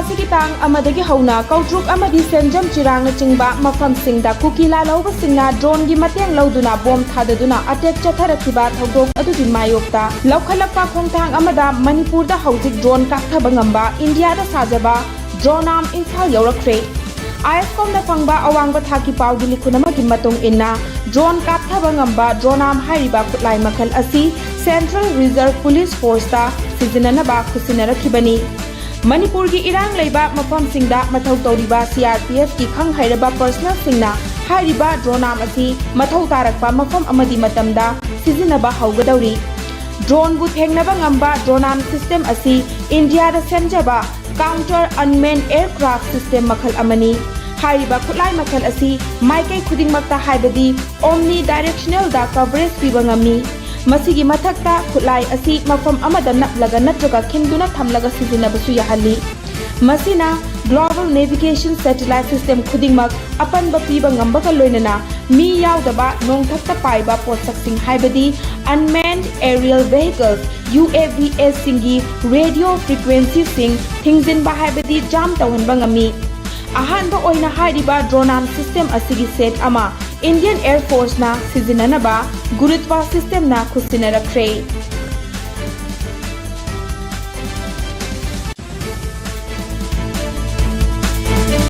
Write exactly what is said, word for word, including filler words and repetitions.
ꯑꯁꯤꯒꯤ ꯇꯥꯡ ꯑꯃꯗꯒꯤ ꯍꯧꯅ ꯀꯧꯇ꯭ꯔꯨꯛ ꯑꯃꯗꯤ ꯁꯦꯟꯖꯝ ꯆꯤꯔꯥꯡꯅꯆꯤꯡꯕ ꯃꯐꯝꯁꯤꯡꯗ ꯀꯨꯀꯤ ꯂꯥꯜꯍꯧꯕꯁꯤꯡꯅ ꯗ꯭ꯔꯣꯟꯒꯤ ꯃꯇꯦꯡ ꯂꯧꯗꯨꯅ ꯕꯣꯝ ꯊꯥꯗꯗꯨꯅ ꯑꯦꯇꯦꯛ ꯆꯠꯊꯔꯛꯈꯤꯕ ꯊꯧꯗꯣꯛ ꯑꯗꯨꯒꯤ ꯃꯥꯌꯣꯛꯇ ꯂꯧꯈꯠꯂꯛꯄ ꯈꯣꯡꯊꯥꯡ ꯑꯃꯗ ꯃꯅꯤꯄꯨꯔꯗ ꯍꯧꯖꯤꯛ ꯗ꯭ꯔꯣꯟ ꯀꯥꯞꯊꯕ ꯉꯝꯕ ꯏꯟꯗꯤꯌꯥꯗ ꯁꯥꯖꯕ ꯗ꯭ꯔꯣꯟ ꯑꯥꯔꯝ ꯏꯝꯐꯥꯜ ꯌꯧꯔꯛꯈ꯭ꯔꯦ꯫ ꯑꯥꯏ ꯑꯦꯁ ꯀꯣꯝꯅ ꯐꯪꯕ ꯑꯋꯥꯡꯕ ꯊꯥꯛꯀꯤ ꯄꯥꯎꯒꯤ ꯂꯤꯈꯨꯟ ꯑꯃꯒꯤ ꯃꯇꯨꯡ ꯏꯟꯅ, ꯗ꯭ꯔꯣꯟ ꯀꯥꯞꯊꯕ ꯉꯝꯕ ꯗ꯭ꯔꯣꯟ ꯑꯥꯔꯝ ꯍꯥꯏꯔꯤꯕ ꯈꯨꯠꯂꯥꯏ ꯃꯈꯜ ꯑꯁꯤ ꯁꯦꯟꯇ꯭ꯔꯦꯜ ꯔꯤꯖꯔꯚ ꯄꯨꯂꯤꯁ ꯐꯣꯔꯁꯇ ꯁꯤꯖꯤꯟꯅꯅꯕ ꯈꯨꯠꯁꯤꯟꯅꯔꯛꯈꯤꯕꯅꯤ꯫ ꯃꯅꯤꯄꯨꯔꯒꯤ ꯏꯔꯥꯡ ꯂꯩꯕ ꯃꯐꯝꯁꯤꯡꯗ ꯃꯊꯧ ꯇꯧꯔꯤꯕ ꯁꯤ ꯑꯥꯔ ꯄꯤ ꯑꯦꯐꯀꯤ ꯈꯪ ꯍꯩꯔꯕ ꯄꯔꯁꯅꯦꯜꯁꯤꯡꯅ ꯍꯥꯏꯔꯤꯕ ꯗ꯭ꯔꯣꯟ ꯑꯥꯔꯝ ꯑꯁꯤ ꯃꯊꯧ ꯇꯥꯔꯛꯄ ꯃꯐꯝ ꯑꯃꯗꯤ ꯃꯇꯝꯗ ꯁꯤꯖꯤꯟꯅꯕ ꯍꯧꯒꯗꯧꯔꯤ꯫ ꯗ꯭ꯔꯣꯟꯕꯨ ꯊꯦꯡꯅꯕ ꯉꯝꯕ ꯗ꯭ꯔꯣꯟ ꯑꯥꯔꯝ ꯁꯤꯁꯇꯦꯝ ꯑꯁꯤ ꯏꯟꯗꯤꯌꯥꯗ ꯁꯦꯝꯖꯕ ꯀꯥꯎꯟꯇꯔ ꯑꯟꯃꯦꯟ ꯑꯦꯌꯔꯀ꯭ꯔꯥꯐ ꯁꯤꯁꯇꯦꯝ ꯃꯈꯜ ꯑꯃꯅꯤ꯫ ꯍꯥꯏꯔꯤꯕ ꯈꯨꯠꯂꯥꯏ ꯃꯈꯜ ꯑꯁꯤ ꯃꯥꯏꯀꯩ ꯈꯨꯗꯤꯡꯃꯛꯇ, ꯍꯥꯏꯕꯗꯤ ꯑꯣꯝꯅꯤ ꯗꯥꯏꯔꯦꯛꯁꯅꯦꯜꯗ ꯀꯚꯔꯦꯖ ꯄꯤꯕ ꯉꯝꯃꯤ꯫ ꯃꯁꯤꯒꯤ ꯃꯊꯛꯇ, ꯈꯨꯠꯂꯥꯏ ꯑꯁꯤ ꯃꯐꯝ ꯑꯃꯗ ꯅꯞꯂꯒ ꯅꯠꯇ꯭ꯔꯒ ꯈꯤꯟꯗꯨꯅ ꯊꯝꯂꯒ ꯁꯤꯖꯤꯟꯅꯕꯁꯨ ꯌꯥꯍꯜꯂꯤ꯫ ꯃꯁꯤꯅ ꯒ꯭ꯂꯣꯕꯦꯜ ꯅꯦꯚꯤꯒꯦꯁꯟ ꯁꯦꯇꯦꯂꯥꯏꯠ ꯁꯤꯁꯇꯦꯝ ꯈꯨꯗꯤꯡꯃꯛ ꯑꯄꯟꯕ ꯄꯤꯕ ꯉꯝꯕꯒ ꯂꯣꯏꯅꯅ ꯃꯤ ꯌꯥꯎꯗꯕ ꯅꯣꯡꯊꯛꯇ ꯄꯥꯏꯕ ꯄꯣꯠꯁꯛꯁꯤꯡ, ꯍꯥꯏꯕꯗꯤ ꯑꯟꯃꯦꯟ Ariel ꯚꯦꯍꯤꯀꯜꯁ, U A V ꯑꯦꯁꯁꯤꯡꯒꯤ radio ꯐ꯭ꯔꯤꯀ꯭ꯋꯦꯟꯁꯤꯁꯤꯡ ꯊꯤꯡꯖꯤꯟꯕ, ꯍꯥꯏꯕꯗꯤ ꯖꯥꯝ ꯇꯧꯍꯟꯕ ꯉꯝꯃꯤ꯫ ꯑꯍꯥꯟꯕ ꯑꯣꯏꯅ ꯍꯥꯏꯔꯤꯕ ꯗ꯭ꯔꯣꯟ ꯑꯥꯔꯝ ꯁꯤꯁꯇꯦꯝ ꯑꯁꯤꯒꯤ ꯁꯦꯠ ꯑꯃ ꯏꯟꯗꯤꯌꯟ ꯑꯦꯌꯔ ꯐꯣꯔꯁꯅ ꯁꯤꯖꯤꯟꯅꯅꯕ ꯒꯨꯔꯨꯠꯋꯥ ꯁꯤꯁꯇꯦꯝꯅ ꯈꯨꯠꯁꯤꯟꯅꯔꯛꯈ꯭ꯔꯦ꯫